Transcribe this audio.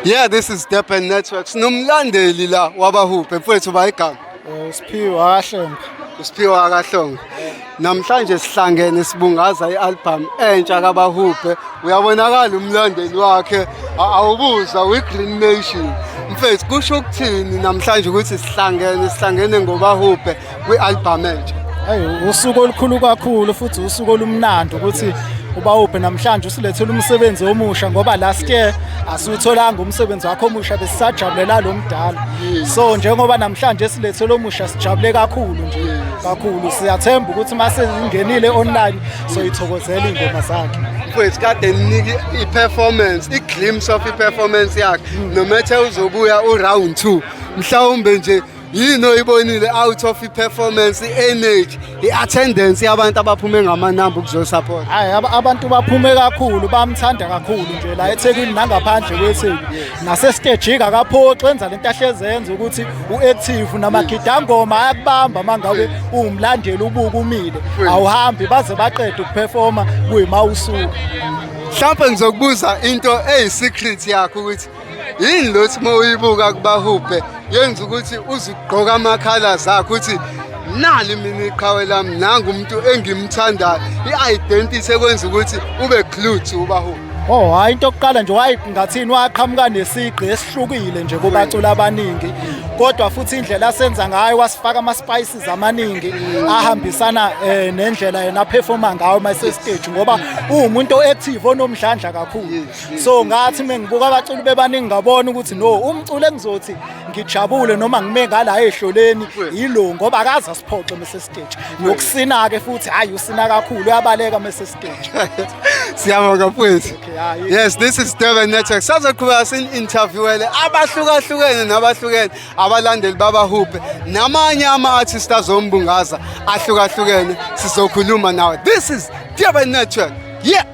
Yeah, this is Durban Networks. Nomlandeli la waBahubhe, mfowethu, bayigama? Siphiwe kaHlongo. Usiphiwa kaHlongo. Namhlanje sihlangene sibungaza i-album entsha kaBahubhe. Uyabonakala umlandeli wakhe, awubuza we-Green Nation. Mfethu, kusho ukuthini namhlanje ukuthi sihlangene ngoBahubhe kwi-album entsha? Hey, usuku olukhulu kakhulu futhi usuku olumnandi ukuthi uBahubhe namhlanje usilethele umsebenzi omusha, ngoba last year asiwutholanga umsebenzi wakho omusha, besisajabulela lo mdala. So njengoba namhlanje silethele omusha, sijabule kakhulu nje kakhulu. Siyathemba ukuthi mase ingenile online soyithokozela iy'ngoma zakhe. Mfethu, kade ninike i-performance, i-glimpse of i-performance yakhe, no matter uzobuya u-round 2 mhlawumbe nje, yini oyibonile out of i-performance, i-energy, i-attendance yabantu abaphume ngamanamba ukuzosupport? Hayi, abantu baphume kakhulu, bamthanda kakhulu nje la eThekwini nangaphandle kweTheku. Nasesiteji akaphoxi, wenza lento ahleze yenza ukuthi u-active, namagidangoma ayakubamba mangabe uwumlandeli ubuka umile, awuhambi baze baqede ukuperforma kuyima usuku. Mhlawumbe ngizokubuza into eyi-secret yakho, ukuthi yini lothi uma uyibuka kuBahubhe yenza ukuthi uzugqoka ama-colours akho, ukuthi nali mina iqhawe lami, nangu umuntu engimthandayo, i-identity ekwenza ukuthi ube glued to uBahubhe? Oh hayi, into yokuqala nje, wayi ngathini, waqhamuka nesigqi esihlukile nje kubaculi abaningi, kodwa futhi indlela asenza ngayo, wasifaka ama-spices amaningi ahambisana nendlela yena aperforma ngayo mase stage, ngoba uwumuntu o-active onomdlandla kakhulu. So ngathi mengibuka abaculi bebaningi, ngabona ukuthi no, umculo engizothi ngijabule noma ngime ngala ehloleni yilo, ngoba akaze asiphoxe mase stage. Nokusina-ke futhi, hhayi, usina kakhulu, uyabaleka mase stage. Siyabonga, mfowethu. Okay, hayi. Yes, this is Durban Network. Sazoqhubeka sin-interviewele abahlukahlukene nabahlukene abalandeli baBahubhe namanye ama-artist azombungaza ahlukahlukene, sizokhuluma nawe. This is Durban Network. Yeah.